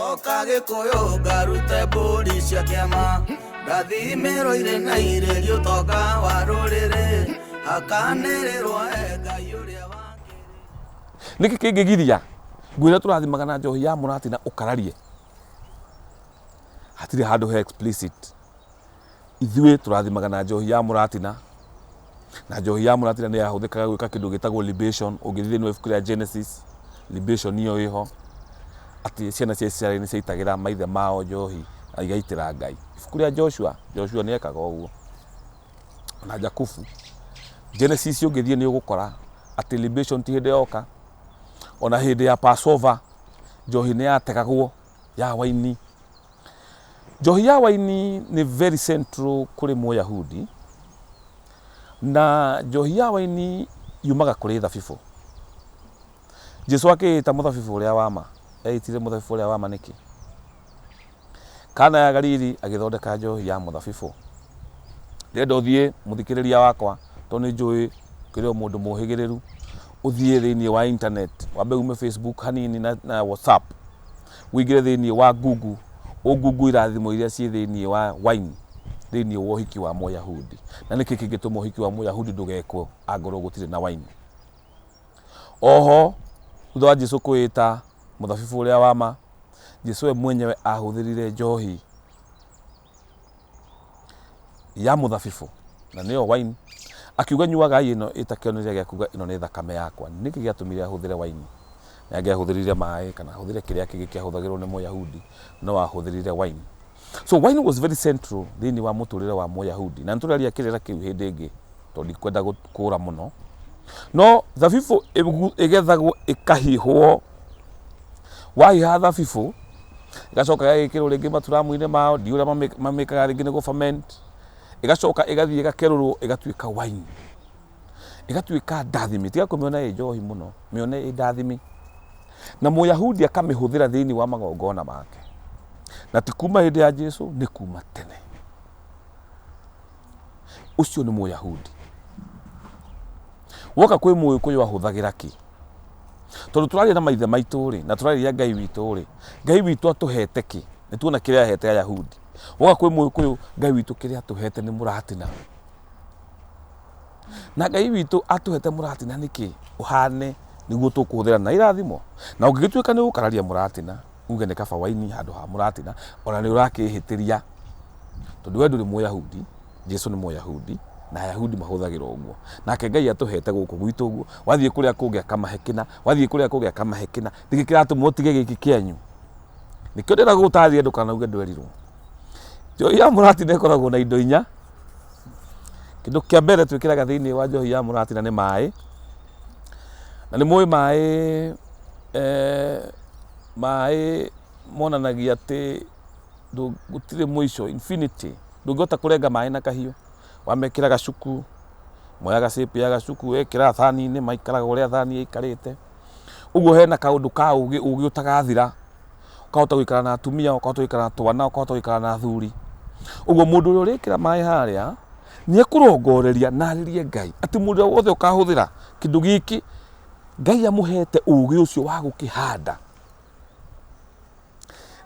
Ngacoka Gĩkũyũ ngarute mbũri cia kĩama. Ngathimĩrwo irĩ na irĩri ũtonga wa rũrĩrĩ. Hakanĩrĩrwo he Ngai ũrĩa wa Nĩkĩ kĩngĩgiria ngwĩra tũrathimaga na njohi ya mũratina ũkararie? Hatirĩ handũ he explicit. Ithuĩ tũrathimaga na njohi ya mũratina, na njohi ya mũratina nĩ yahũthĩkaga gwĩka kĩndũ gĩtagwo libation. Ũngĩthiĩ thĩinĩ wa ibuku rĩa Genesis, libation ĩyo ĩho, atĩ ciana cia Isiraeli nĩ ciaitagĩra maithe mao njohi na igaitĩra Ngai. Ibuku rĩa Joshua, Joshua nĩ ekaga ũguo na Jakubu. Genesis ũngĩthiĩ nĩ ũgũkora atĩ libation ti hĩndĩ yoka, ona hĩndĩ ya Passover njohi nĩ yategagwo ya waini. Njohi ya waini nĩ very central kũrĩ Mũyahudi, na njohi ya waini yumaga kũrĩ thabibũ. Jesu akĩĩta mũthabibũ ũrĩa wa ma, eĩtire mũthabibũ ũrĩa wa ma nĩkĩ? Kana ya Galili agĩthondeka njohi ya mũthabibũ. Ndĩrenda ũthiĩ mũthikĩrĩria wakwa, tondũ nĩ njũĩ ũkĩrĩ o mũndũ mũhĩgĩrĩru, ũthiĩ thĩinĩ wa internet, wambe ume Facebook hanini na WhatsApp, ũingĩre thĩinĩ wa Google, ũ Google irathimo iria ciĩ thĩinĩ wa wine, thĩinĩ wa ũhiki wa Mũyahudi. Na nĩkĩ kĩngĩtũma ũhiki wa Mũyahudi ndũgekwo angorwo gũtirĩ na wine? Oho, thutha wa Jesu kwĩĩta mũthabibũ ũrĩa wa ma, Jesu we mwenyewe ahũthĩrire njohi ya mũthabibũ na nĩyo wine, akiuga nyuagai ĩno ĩta kĩonereria gĩa kuga ĩno nĩ thakame yakwa. Nĩkĩ gĩatũmire ahũthĩre wine? Nĩ angĩahũthĩrire maĩ kana ahũthĩre kĩrĩa kĩngĩ kĩahũthagĩrwo nĩ Mũyahudi, no ahũthĩrire wine. So wine was very central thĩinĩ wa mũtũrĩre wa Mũyahudi, na nĩtũraria kĩrĩra kĩu hĩndĩ ĩngĩ tondũ ndikwenda kũra mũno. No thabibũ ĩgethagwo ĩkahihwo, wahiha thabibũ ĩgacoka ĩgagĩkĩrwo rĩngĩ maturamu-inĩ mao, ndiũĩ ũrĩa mamĩkaga rĩngĩ nĩ gũ ferment, ĩgacoka ĩgathiĩ ĩgakerũrwo ĩgatuĩka wine, ĩgatuĩka ndathimi. Tiga kũmĩona ĩ njohi mũno, mĩone ĩ ndathimi. Na Mũyahudi akamĩhũthĩra thĩinĩ wa magongona make, na ti kuma hĩndĩ ya Jesu, nĩ kuma tene. Ũcio nĩ Mũyahudi. Woka kwĩ Mũgĩkũyũ ahũthagĩra kĩ? Tondũ tũraria na maithe maitũ rĩ, na tũrarĩria Ngai witũ rĩ, Ngai witũ atũhete kĩ? Nĩ tuona kĩrĩa ahete Ayahudi. Woka kwĩ Mũgĩkũyũ, Ngai witũ kĩrĩa atũhete nĩ mũratina. Na Ngai witũ atũhete mũratina nĩkĩ? Ũhane nĩguo tũkũhũthĩra na irathimo. Na ũngĩgĩtuĩka nĩ ũgũkararia mũratina, uge nĩ kaba waini handũ ha mũratina, ona nĩ ũrakĩhĩtĩria. Tondũ we ndũrĩ Mũyahudi, Jesu nĩ Mũyahudi, na Ayahudi mahũthagĩra ũguo. Nake Ngai atũhete gũkũ gwitũ ũguo, wathiĩ kũrĩa kũngĩ akamahe kĩna, wathiĩ kũrĩa kũngĩ akamahe kĩna. Nĩkĩ kĩratũma ũtige gĩkĩ kĩanyu? Nĩkĩo ndĩrenda gũgũtarĩria ndũkanauge ndwerirwo. Njohi ya mũratina ĩkoragwo na indo inya. Kĩndũ kĩa mbere twĩkĩraga thĩinĩ wa njohi ya mũratina nĩ maĩ. Na nĩ mũĩ maĩ, maĩ monanagia atĩ gũtirĩ mũico, infinity. Ndũngĩhota kũrenga maĩ na kahiũ. Wamekĩra gacuku, moyaga shape ya gacuku, wekĩra thani-inĩ maikaraga ũrĩa thani ĩikarĩte. Ũguo hena kaũndũ ka ũgĩ, ũgĩ ũtagathira. Ũkahota gũikara na atumia, ũkahota gũikara na twana, ũkahota gũikara na athuri. Ũguo mũndũ ũrĩa ũrĩkĩra maĩ harĩa, nĩ ekũrongoreria na arĩrie Ngai. Atĩ mũndũ ũrĩa wothe ũkahũthĩra kĩndũ gĩkĩ, Ngai amũhete ũgĩ ũcio wa gũkĩhanda.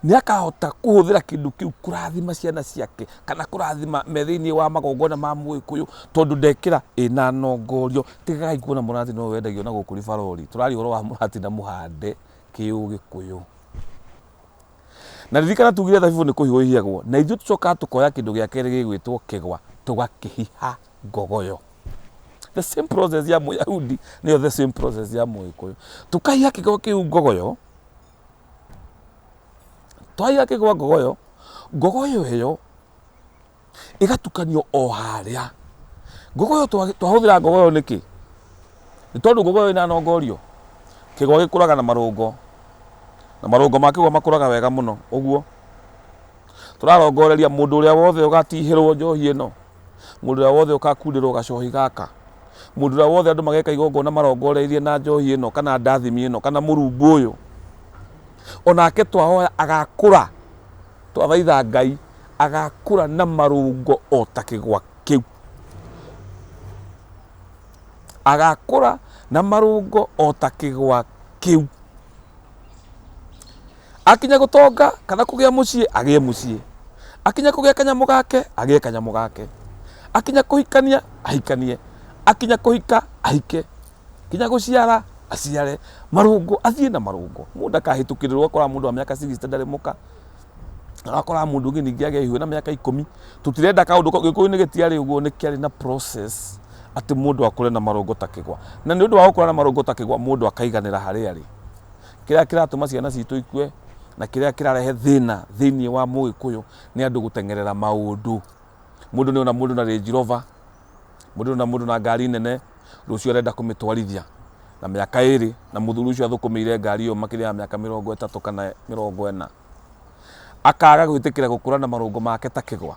Nĩ akahota kũhũthĩra kĩndũ kĩu kũrathima ciana ciake kana kũrathima me thĩinĩ wa magongona ma Mũgĩkũyũ, tondũ ndekĩra ĩna nongorio. Tigagai kuona mũratina ũyũ wendagio na gũkũ ribarori. Tũraria ũhoro wa mũratina mũhande kĩũgĩkũyũ. Na ririkana tugire thabibũ nĩ kũhihwo ihihagwo, na ithuĩ tũcokaga tũkoya kĩndũ gĩa kerĩ gĩgwĩtwo kĩgwa, tũgakĩhiha ngogoyo. The same process ya Mũyahudi nĩyo the same process ya Mũgĩkũyũ. Tũkahiha kĩgwa kĩu ngogoyo, twahiha kĩgwa ngogoyo, ngogoyo ĩyo ĩgatukanio o harĩa. Ngogoyo twahũthĩra ngogoyo nĩkĩ? Nĩ tondũ ngogoyo ĩna nongorio. Kĩgwa gĩkũraga na marũngo, na marũngo ma kĩgwa makũraga wega mũno. Ũguo tũrarongoreria mũndũ ũrĩa wothe ũgatihĩrwo njohi ĩno, mũndũ ũrĩa wothe ũgakundĩrwo gacohi gaka, mũndũ ũrĩa wothe andũ mageka igongona marongoreirie na njohi ĩno kana ndathimi ĩno kana mũrumbu ũyũ, onake twahoya agakũra, twathaitha Ngai agakũra na marũngo o ta kĩgwa kĩu. Agakũra na marũngo o ta kĩgwa kĩu. Akinya gũtonga kana kũgĩa mũciĩ, agĩe mũciĩ. Akinya kũgĩa kanyamũ gake, agĩe kanyamũ gake. Akinya kũhikania, ahikanie. Akinya kũhika, ahike. Kinya gũciara, aciare. Marũngo, athiĩ na marũngo. Mũndũ ndakahĩtũkĩrĩrwo ũgakora mũndũ wa mĩaka 60 ndarĩ mũka. Ũgakora mũndũ ũngĩ ningĩ agĩa ihu na mĩaka 10. Tũtirenda kaũndũ kau. Gĩkũyũ-inĩ gĩtiarĩ ũguo, nĩ kĩarĩ na process atĩ mũndũ akũre na marũngo ta kĩgwa. Na nĩ ũndũ wa gũkũra na marũngo ta kĩgwa, mũndũ akaiganĩra harĩa arĩ. Kĩrĩa kĩratũma ciana citũ ikue na kĩrĩa kĩrarehe thĩna thĩinĩ wa mũgĩkũyũ nĩ andũ gũteng'erera maũndũ. Mũndũ nĩ ona mũndũ na Range Rover, mũndũ nĩ ona mũndũ na ngari nene, rũciũ arenda kũmĩtwarithia na mĩaka ĩrĩ, na mũthuri ũcio athũkũmĩire ngari ĩyo makĩria ya mĩaka 30 kana 40. Akaga gwĩtĩkĩra gũkũra na marũngo make ta kĩgwa.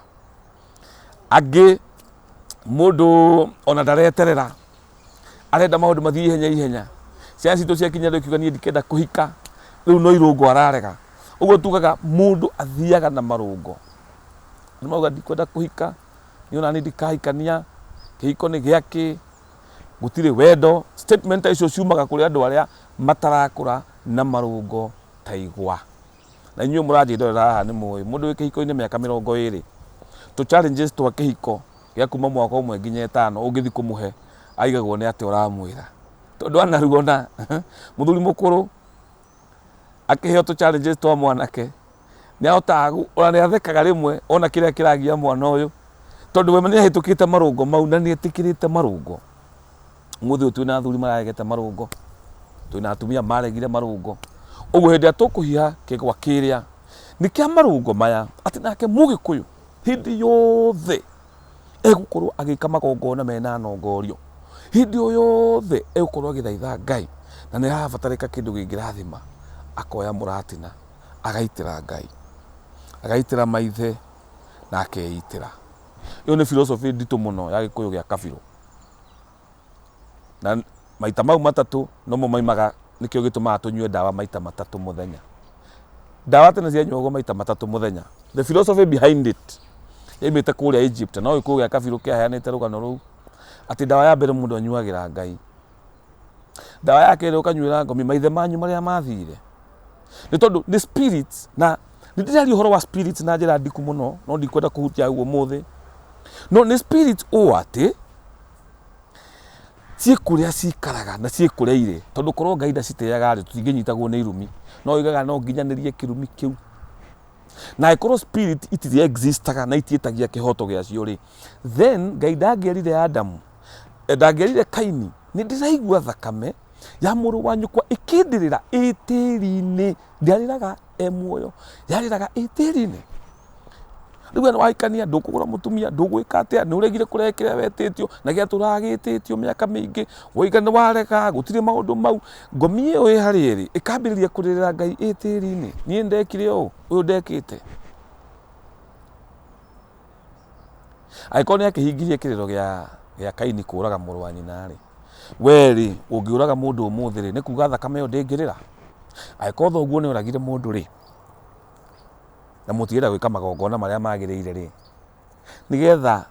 Angĩ mũndũ ona ndareterera, arenda maũndũ mathiĩ ihenya ihenya. Ciana citũ ciakinya rĩu ikiuga niĩ ndikenda kũhika, rĩu no irũngo ararega. Ũguo tugaga mũndũ athiaga na marũngo. Nĩ mauga ndikwenda kũhika, niĩ ona niĩ ndikahikania, kĩhiko nĩ gĩakĩ, gũtirĩ wendo. Statement ta icio ciumaga kũrĩ andũ arĩa matarakũra na marũngo ta igwa. Na inyuĩ mũranjĩrorera haha nĩ mũĩ, mũndũ wĩ kĩhiko-inĩ mĩaka 20, tũ challenges twa kĩhiko gĩa kuma mwaka ũmwe nginya ĩtano ũngĩthiĩ kũmũhe aigagwo nĩ atĩa ũramwĩra. Tondũ anaruona mũthuri mũkũrũ akĩheo tũ challenges twa mwanake nĩ ahotaga, ona nĩ athekaga rĩmwe ona kĩrĩa kĩragia mwana ũyũ, tondũ we nĩ ahĩtũkĩte marũngo mau na nĩ etĩkĩrĩte marũngo. Ũmũthĩ ũyũ twĩna athuri mararegete marũngo, twĩna atumia maregire marũngo. Ũguo hĩndĩ ĩrĩa tũkũhiha kĩgwa kĩrĩa nĩ kĩa marũngo maya, atĩ nake mũgĩkũyũ hĩndĩ yothe egũkorwo agĩka magongona mena nongorio, hĩndĩ o yothe egũkorwo agĩthaitha Ngai, na nĩ harabatarĩka kĩndũ kĩngĩrathima, akoya mũratina agaitĩra Ngai, agaitĩra maithe na akeitĩra. Ĩyo nĩ philosophy nditũ mũno ya gĩkũyũ gĩa kabirũ. Na maita mau matatũ nomo maimaga, nĩkĩo gĩtũmaga tũnyue ndawa maita matatũ mũthenya. Ndawa tene cianyuagwo maita matatũ mũthenya. The philosophy behind it yaumĩte kũrĩa Egypt, no gĩkũyũ gĩa kabirũ kĩaheanĩte rũgano rũu atĩ ndawa ya mbere mũndũ anyuagĩra Ngai, ndawa ya kerĩ ũkanyuĩra ngomi maithe manyu marĩa mathire, nĩ tondũ nĩ spirits. Na nĩ ndĩraria ũhoro wa spirits na njĩra ndiku mũno, no ndikwenda kũhutia hau ũmũthĩ. No nĩ spirits ũũ atĩ ciĩ kũrĩa cikaraga na ciĩ kũrĩa irĩ, tondũ korwo Ngai ndaciteaga rĩ, tũtingĩnyitagwo nĩ irumi. No oigaga no nginyanĩrie kĩrumi kĩu. Na angĩkorwo spirit itirĩ existaga na itiĩtagia kĩhoto gĩacio rĩ, then Ngai ndangĩerire Adamu, ndangĩerire Kaini, nĩ ndĩraigua thakame ya mũrũ wa nyũkwa ĩkĩndĩrĩra ĩ tĩri-inĩ. Ndĩarĩraga e muoyo, yarĩraga ĩ tĩri-inĩ. Rĩu we nĩwahikania, ndũkũgũra mũtumia, ndũgwĩka atĩa, nĩ ũregire kũrehe kĩrĩa wetĩtio na gĩatũraga gĩtĩtio mĩaka mĩingĩ, woiga nĩ warega, gũtirĩ maũndũ mau. Ngomi ĩyo ĩ harĩa ĩrĩ, ĩkambĩrĩria kũrĩrĩra Ngai ĩ tĩri-inĩ, niĩ ndekire ũũ, ũyũ ndekĩte. Angĩkorwo nĩ akĩhingirie kĩrĩro gĩa Kaini kũraga mũrũ wa nyina rĩ, we rĩ, ũngĩũraga mũndũ ũmũthĩ rĩ, nĩ kuga thakame ĩyo ndĩngĩrĩra? Angĩkorwo thoguo nĩ oragire mũndũ rĩ, na mũtirenda gwĩka magongona marĩa magĩrĩire rĩ, nĩgetha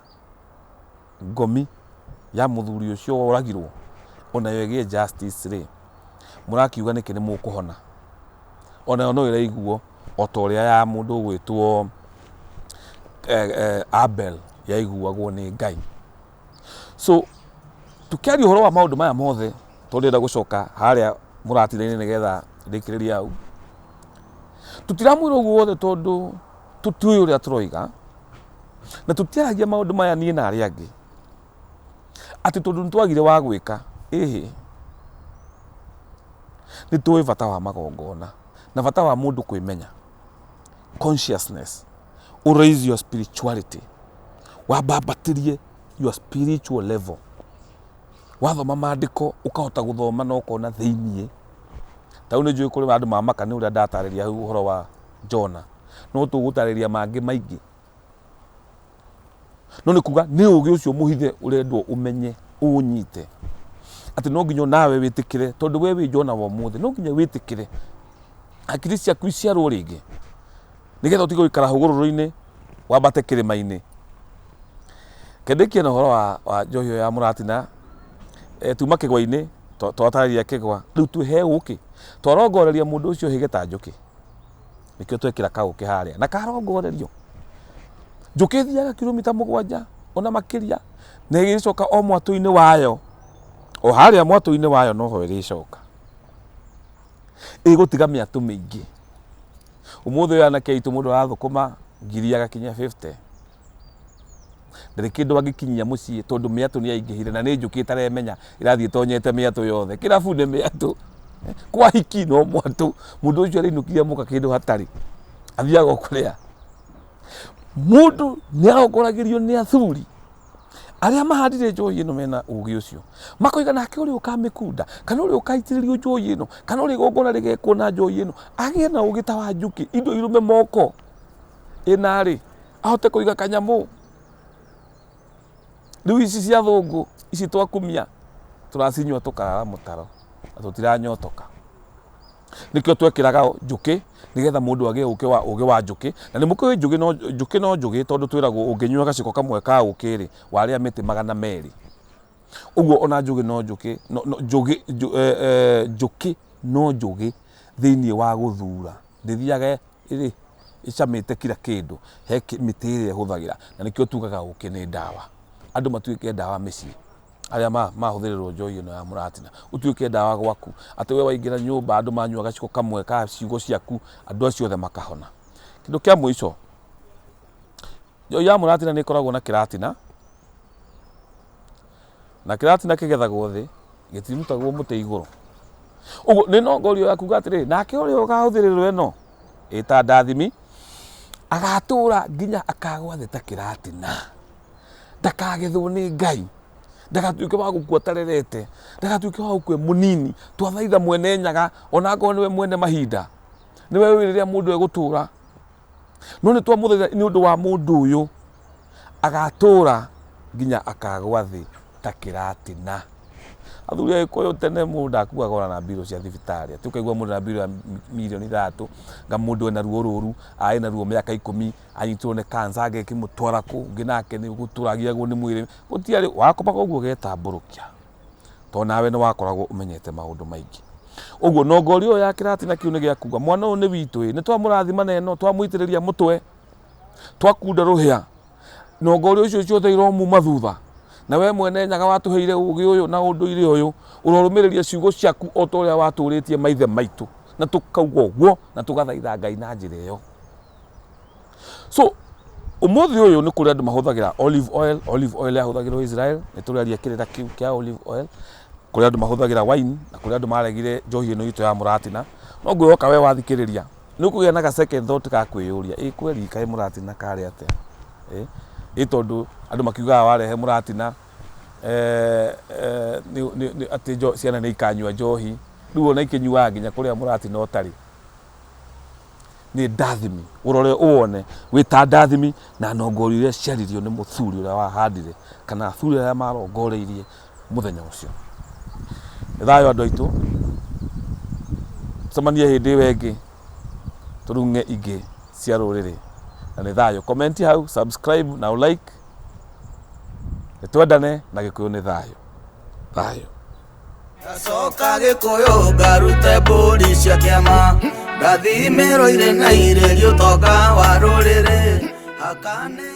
ngomi ya mũthuri ũcio woragirwo onayo ĩgĩe justice rĩ, mũrakiuga nĩkĩ nĩ mũkũhona? Onayo no ĩraiguo o ta ũrĩa ya mũndũ ũgwĩtwo Abel yaiguagwo nĩ Ngai. So tũkĩaria ũhoro wa maũndũ maya mothe, tondũ ndĩrenda gũcoka harĩa mũratina-inĩ nĩgetha ndĩkĩrĩrie hau. Tũtiramwĩra ũguo wothe tondũ tũtiũĩ ũrĩa tũroiga, na tũtiaragia maũndũ maya niĩ na arĩa angĩ atĩ tondũ nĩ twagire wa gwĩka. Ĩhĩ, nĩ tũĩ bata wa magongona na bata wa mũndũ kwĩmenya, consciousness, ũ raise your spirituality, wambambatĩrie your spiritual level. Wathoma maandĩko ũkahota gũthoma na ũkona thĩiniĩ. Ta rĩu nĩ njũĩ kũrĩ andũ mamaka nĩ ũrĩa ndatarĩria hau ũhoro wa Jona, no tũgũtarĩria mangĩ maingĩ. No nĩ kuga nĩ ũgĩ ũcio mũhithe ũrendwo ũmenye, ũũnyite. Atĩ no nginya nawe wĩtĩkĩre, tondũ we wĩ Jona wa ũmũthĩ, no nginya wĩtĩkĩre hakiri ciaku iciarwo rĩngĩ, nĩgetha ũtige gũikara hũgũrũrũ-inĩ wambate kĩrĩma-inĩ. Kendĩkie na ũhoro wa njohi ĩyo ya mũratina, tuma kĩgwa-inĩ, twatarĩria kĩgwa, rĩu twĩ he ũkĩ, twarongoreria mũndũ ũcio hĩge ta njũkĩ. Nĩkĩo twekĩra kaũkĩ harĩa na karongorerio. Njũkĩ ĩthiaga kilomita 7 ona makĩria, na ĩgĩcoka o mwatũ-inĩ wayo, o harĩa mwatũ-inĩ wayo noho ĩrĩcoka. Ĩgũtiga mĩatũ mĩingĩ. Ũmũthĩ ũyũ anake aitũ mũndũ arathũkũma ngiri agakinyia 50. Ndarĩ kĩndũ angĩkinyia mũciĩ tondũ mĩatũ nĩ yaingĩhire na nĩ njũkĩ ĩtaremenya ĩrathiĩ ĩtonyete mĩatũ yothe. Kĩrabu nĩ mĩatũ, kwa hiki no mwatũ. Mũndũ ũcio arĩinũkirie mũka kĩndũ hatarĩ, athiaga o kũrĩa. Mũndũ nĩ arongoragĩrio nĩ athuri arĩa mahandire njohi ĩno mena ũgĩ ũcio, makoiga nake ũrĩa ũkamĩkunda kana ũrĩa ũkaitĩrĩrio njohi ĩno kana ũrĩa igongona rĩgekwo na njohi ĩno agĩe na ũgĩ ta wa njũkĩ, indo irũme moko ĩnarĩ ahote kũiga kanyamũ. Rĩu ici cia thũngũ ici twakumia tũracinyua tũkarara mũtaro na tũtiranyotoka. Nĩkĩo twekĩraga njũkĩ nĩgetha mũndũ agĩe ũgĩ wa njũkĩ. Na nĩ mũkĩũĩ njũkĩ no njũgĩ tondũ twĩragwo ũngĩnyua gaciko kamwe ka ũkĩ rĩ, warĩa mĩtĩ 200. Ũguo ona njũgĩ no njũkĩ, no, no, njũgĩ, njũ, njũkĩ no njũgĩ thĩinĩ wa gũthura. Ndĩthiaga ĩrĩ ĩcamĩte kila kĩndũ, he mĩtĩ ĩrĩa ĩhũthagĩra, na nĩkĩo tugaga ũkĩ nĩ ndawa. Andũ matuĩke ndawa mĩciĩ, arĩa mahũthĩrĩrwo njohi ĩno ya mũratina, ũtuĩke ndawa gwaku, atĩ we waingĩra nyũmba andũ manyua gaciko kamwe ka ciugo ciaku, andũ acio othe makahona. Kĩndũ kĩa mũico, njohi ya mũratina nĩ ĩkoragwo na kĩratina, na kĩratina kĩgethagwo thĩ, gĩtirutagwo mũtĩ igũrũ. Ũguo nĩ nongorio ya kuga atĩrĩrĩ, nake ũrĩa ũkahũthĩrĩrwo ĩno ĩta ndathimi, agatũra nginya akagwa thĩ ta kĩratina. Ndakagethwo nĩ Ngai, ndagatuĩke wa gũkua tarerete, ndagatuĩke wa gũkua mũnini. Twathaitha mwene Nyaga, ona akorwo nĩwe mwene mahinda, nĩwe ũĩ rĩrĩa mũndũ egũtũra. No nĩ twamũthaitha nĩ ũndũ wa mũndũ ũyũ, agatũra nginya akagwa thĩ ta kĩratina. Athuri a Gĩkũyũ tene mũndũ ndakuaga ona na mbirũ cia thibitarĩ, atĩ ũkaigua mũndũ na mbirũ ya mirioni 3, nga mũndũ ena ruo rũru, arĩ na ruo mĩaka 10, anyitirwo nĩ cancer agĩkĩmũtwara kũ, ũngĩ nake nĩ gũtũra agiagwo nĩ mwĩrĩ. Gũtiarĩ, wakomaga ũguo ũgetambũrũkia, tondũ nawe nĩ wakoragwo ũmenyete maũndũ maingĩ. Ũguo nongorio ĩyo ya kĩratina kĩu nĩ gĩa kuga mwana ũyũ nĩ witũ ĩ, nĩ twamũrathima na ĩno, twamũitĩrĩria mũtwe, twakunda rũhĩa, nongorio icio ciothe iromuma thutha. Na we mwene Nyaga watũheire ũgĩ ũyũ na ũndũire ũyũ, ũrorũmĩrĩria ciugo ciaku o ta ũrĩa watũrĩtie maithe maitũ, na tũkauga ũguo na tũgathaitha Ngai na njĩra ĩyo. So ũmũthĩ ũyũ nĩ kũrĩ andũ mahũthagĩra olive oil. Olive oil yahũthagĩrwo Israel, nĩ tũrĩaria kĩrĩra kĩu kĩa olive oil. Kũrĩ andũ mahũthagĩra wine, na kũrĩ andũ maregire njohi ĩno itũ ya mũratina. No ngwĩhoka we wathikĩrĩria nĩ ũkũgĩa na ga second thought ga kwĩyũria, ĩ kweri kaĩ mũratina karĩ atĩa? Ĩ tondũ andũ makiugaga warehe mũratina, atĩ ciana nĩ ikanyua njohi. Rĩu ona ikĩnyuaga nginya kũrĩa mũratina ũtarĩ. Nĩ ndathimi, ũrore ũwone wĩ ta ndathimi na nongorio iria ciaririo nĩ mũthuri ũrĩa wahandire kana athuri arĩa marongoreirie mũthenya ũcio. Nĩ thayũ andũ aitũ, tũcemanie hĩndĩ ĩyo ĩngĩ tũrung'e ingĩ cia rũrĩrĩ. Na nĩ thayũ. Comment hau, subscribe na like. Nĩ twendane na Gĩkũyũ nĩ thayũ. Thayũ. Ngacoka Gĩkũyũ ngarute mbũri cia kĩama, ngathimĩrwo irĩ na irĩrio ũtonga wa rũrĩrĩ hakanĩrĩrwo.